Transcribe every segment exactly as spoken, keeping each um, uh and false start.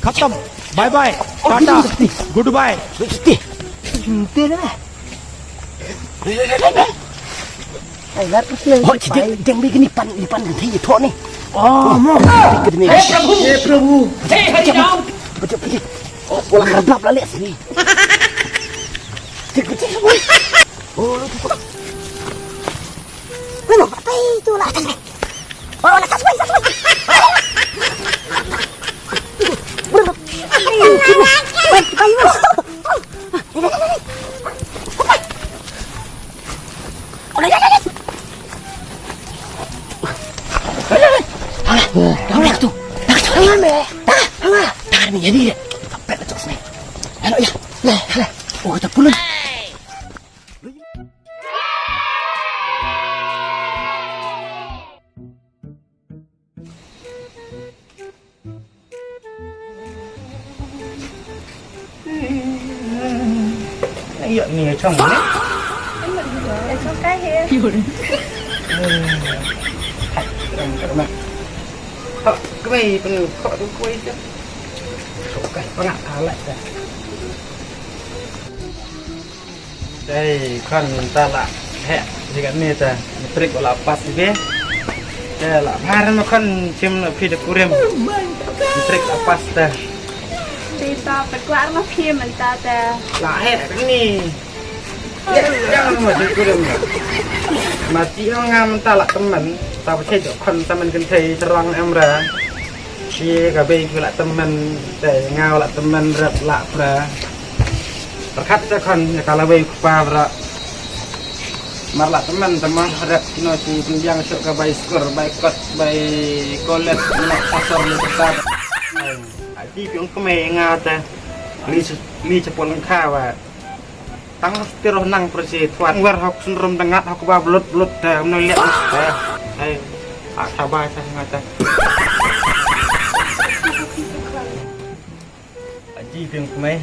Khatam. Bye bye. Tata. Goodbye. Siti. Siti na. Ai, lar ka sle. Ho, ci deng, deng bi kini pan, ni pan kini to ni. Oh, mo. Kini. He Prabhu. He Prabhu. He Hari Ram. Betul, betul. Oh, pulang reblap lalit sini. Cik, cik, cik. Oh, lu buka. Mana? Apa itu lah? Oh, lah, saswai, saswai. Oh, kita pulang. Ïa ni chong ni. Chong kai he. Hai, terang terang. Kok kemai penu kok tu kuai tu. Chong kai pengak alat dah. Dei khon mynta la heh, ïa kane te, matric la pass ïa phi. Te la bha re mo khon, shim na phi da kurim. Matric la pass te. Dei ta pat kwah re ma phi mynta te. La heh kane. Ïa, ïa ma da kurim. Ma ti ong nga mynta la tymmen, ta ba che jok khon tymmen kynthei syrong em re. Shi ka bei ki la tymmen, te nga la tymmen rep la pra. Perkat te khon, ïa ka la bei kpa pra. Mar la tymmen, tymmen rep no shi pynbiang shok ka bai skor, bai kot, bai kolet, no pasor ni kata. Aji piong kemai nga te. Li, li chapol ngkha wa. Tang stir nang persi tuan. Wer hok sendrum dengat hok ba blut blut te mno liat te. Hai. Ak sabar sa ngata. Aji ping kumai.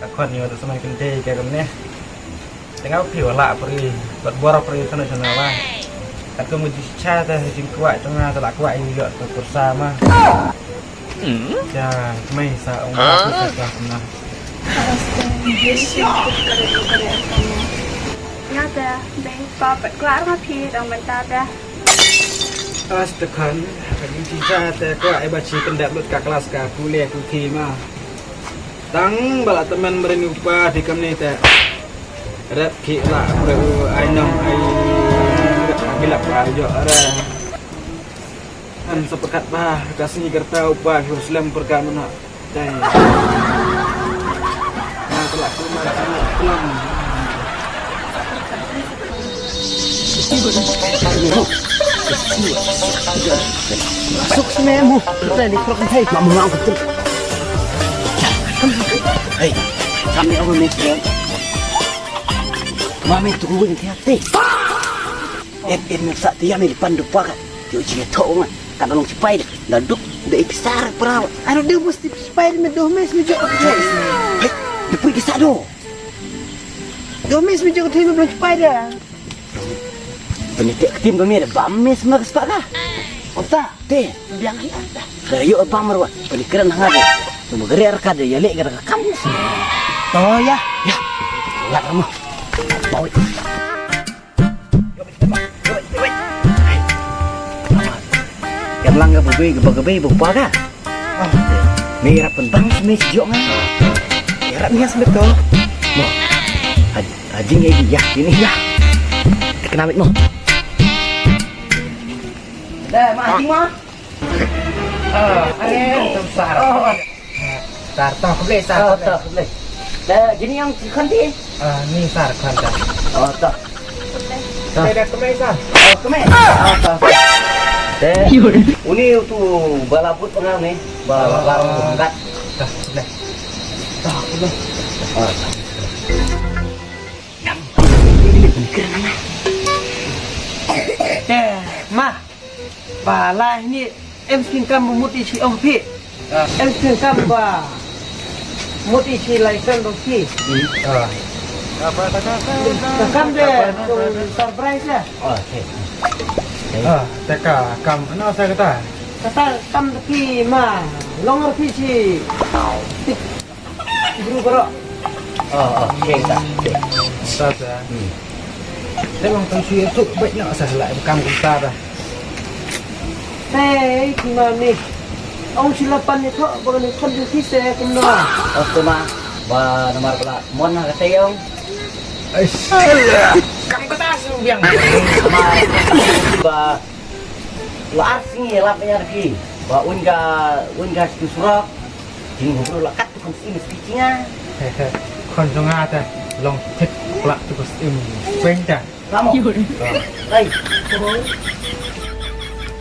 Ka khon ni wa tu samai kente ka kamne. Tengah pi wala peri. Buat bor peri sana sana wa. Kat ka muji cha te jingkwah tengah te la kwah ïa ka kursa ma. Hmm? Ja, mei sa ong ka sa ka na. Nga te, dei pa pat kwah nga phi dang mynta te. As te khan, ka jingtisa te kwah ai ba chi pyndep lut ka klas ka pule puthi ma. Tang ba la tymmen meren u pa di kamni te. Rep ki la pre u ai nong ai rep ki la pa jo ara. An sa pyrkhat ba ka sngi kyrta u pa ki slem pyrkhat mynta. Dai. Na ka la kumar ka la klam. Suk sne mu. Kita ni krok ni. Mamu mau betul. Hei, kami orang ni. Mami tunggu ni hati. Et et me sa tia me pan du pa ka. Yo ji to nga. Ka dong sipai de. Da duk de ipisar pra. Ano de bus ti sipai me do mes me jo. Hei, de pui kisa do. Do mes me jo te me sipai de. Pene te tim do me de ba mes me spa ka. Ota te biang hi. Ka yo ba marwa. Pene keren ha de. Tu me gere ka de ya le ka kam. To ya. Ya. Lat mo. Bawi. Kan lang ka babai ka babai ba pa ka. Me rap pentang me sejok nga. Ya rap ni as betul. Mo. Ajing ya ya ini ya. Namit mo. Dah, ma, jing ma. Ah, are, tum sar. Oh. Sar, toh, khublei, sar, oh, khublei. Toh, khublei. Dah, jini yang khon ti? Ah, ni sar khon ta. Oh, toh. Toh. Dah, dah, kemai, sar. Oh, kemai. Oh, toh. Dah. Uni tu bala but pengal ni. Bala, oh, bala kat. Toh, khublei. Toh, khublei. Oh. Eh, ma. Ba la ni em skin kam mut i chi ong phi. Ah. Em skin kam ba mut i chi lai sen dong phi. Hmm. Ah. Ka kam de surprise ya. Oh, okay. Ah, te ka kam ano sa kata? Kata kam de phi ma long phi chi. Bru bro. Oh, oh, okay, ta, okay. Ta, ta. Hmm. Te long tang shu ïathuh beit noh sa la em kam kumta ta. Te, ki ma ni. Ong shu la pan ni tho, ba ni khon ju ki se kumno. Oh, tu ma. Ba namar ba la mon ha ka te ong. Ai, kam kata su biang. Ba la ar sngi lap ïa ki. Ba un ka, un ka shu surok. Jingkhublei la kat tu khun syiem speaking ah. Khun jong nga ta long thik pla tu khun syiem peng ta. Kamu. Hai.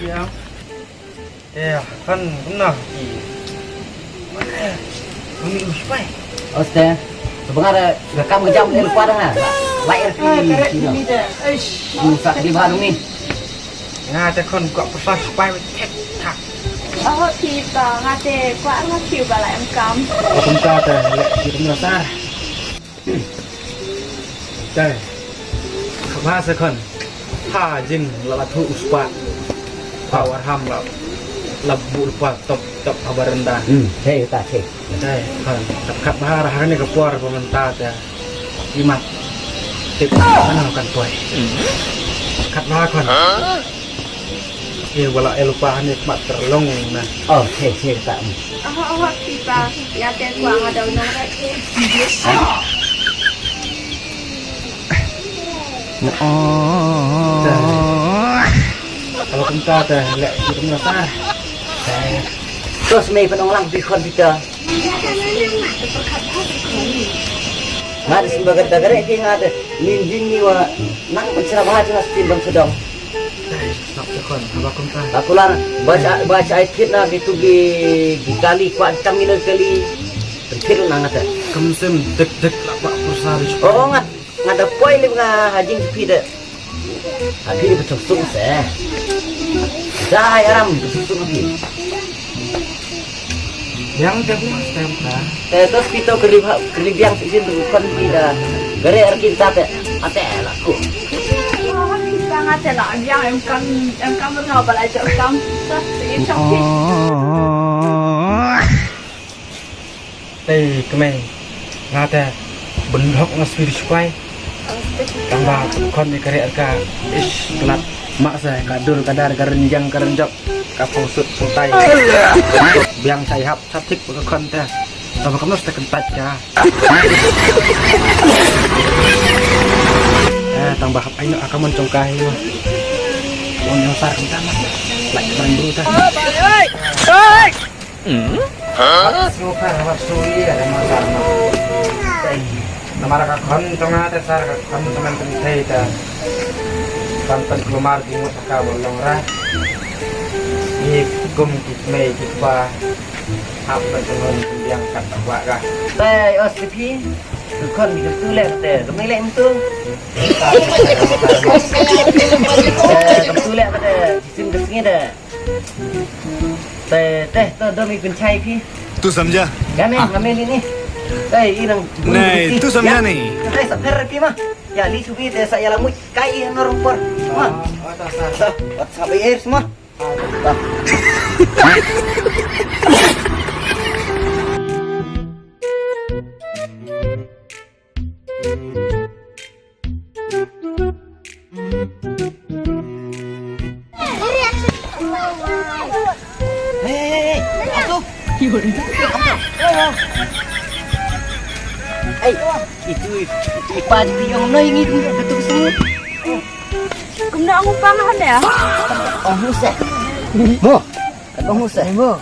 Ya. Eh, khun kumno ki. Kuni us pai. Oste. Sebenarnya rekam kejam ni lupa dah. Lahir ki. Ai, kare ni dah. Aish. Musa di baru ni. Nga te khun kwah pyrsa spy thik thak. Oh, phi pa, nga te kwah nga phi ba la em kam. Ka kumta te leh ki pynasar. Te. Kaba sa khun. Ha jin la la thu u spy. Pa warham la. La bu pa top top ha baranda. Hmm, te ta te. Te khun. Kat kat ba ha kane ka por ba mynta te. Imat. Tip ano kan poi. Kat ba khun. Ye wala e lupa hani mat terlong na. Oh, che che ta. Aha, aha, kita. Ya te kwah nga dau nang rai. Kalau kumta te leh kita ngasar. Terus mei penong lang bikon kita. Nga da symbai ka dagare ki nga da nin jin ni wa nang pynchra bha jong nga stin dong sdong. Nok te khun, haba kumta. Ba kular ba cha ba cha ai phit na ki tu ki ki kali kwah tam ino kali. Pynphit na nga te. Kam sem dek dek la ba pyrsa ri. Oh nga nga da poi lip nga ha jingphi de. Abi betul sung se. Dai aram betul sung abi. Biang te bu mas tem ta. Te to pito kri ha kri biang si sin tu kon bi da. Gare ar kin ta te. Ate la ku. Kita nga te la biang em kam em kam nga bala jok kam. Sa si chok ki. Te kmei nga te bendhok nga swi di sipai. Tang ba khon ni kare ka ish lat mak sa ka dur ka dar ka renjang ka renjok ka pausut sutai. Biang sai hap satik ba ka khon te. Tang ba ka mnos te kentat ka. Eh tang ba hap aino aka mon jong ka hi. Wan yang sar kentat mak. Lak ban bru ta. Hei! Wat sngewkha, wat sngewri, ada masalah. Namar ka khon jong nga te sar ka khon jong nga kynthei te. Kan pynkulmar jingmut ha ka ba long rah. Ki kum ki kmei ki kpa. Hap ban tyngon pynbiang kat ba ka. Te os te phi. Ki khon ki tu leh te. Kmei leh tu. Te ki tu leh te. Sim ka sngi te. Te te to dom i pynchai phi. तू समझा? Ya ne, nga meli ni. Te i nang. नहीं, तू समझा नहीं? Te sa pher phi ma. Ya li chu phi te sa ya la mut kai nor por. Ma. Sa, wat sa bai er semua. Hei, hei, hei, apa tu? Hei, itu, itu ipa di piong no yang itu betul semua. Na ong pang han ya. Ong huse. Mo. Ong huse. Mo.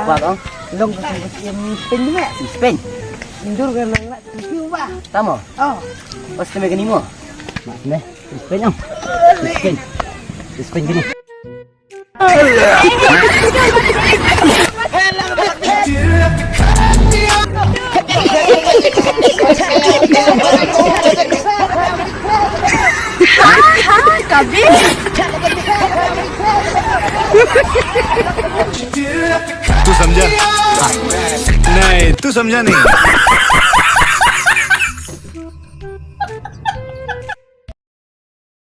Ba ong. Long ka sim pin ni me. Sim pin. Indur ka nang la tiu ba. Tamo. Oh. Pas te me kani mo. Ma ne. Sim pin ong. Sim pin. Sim pin kani. तू समझा? नहीं, तू समझा नहीं।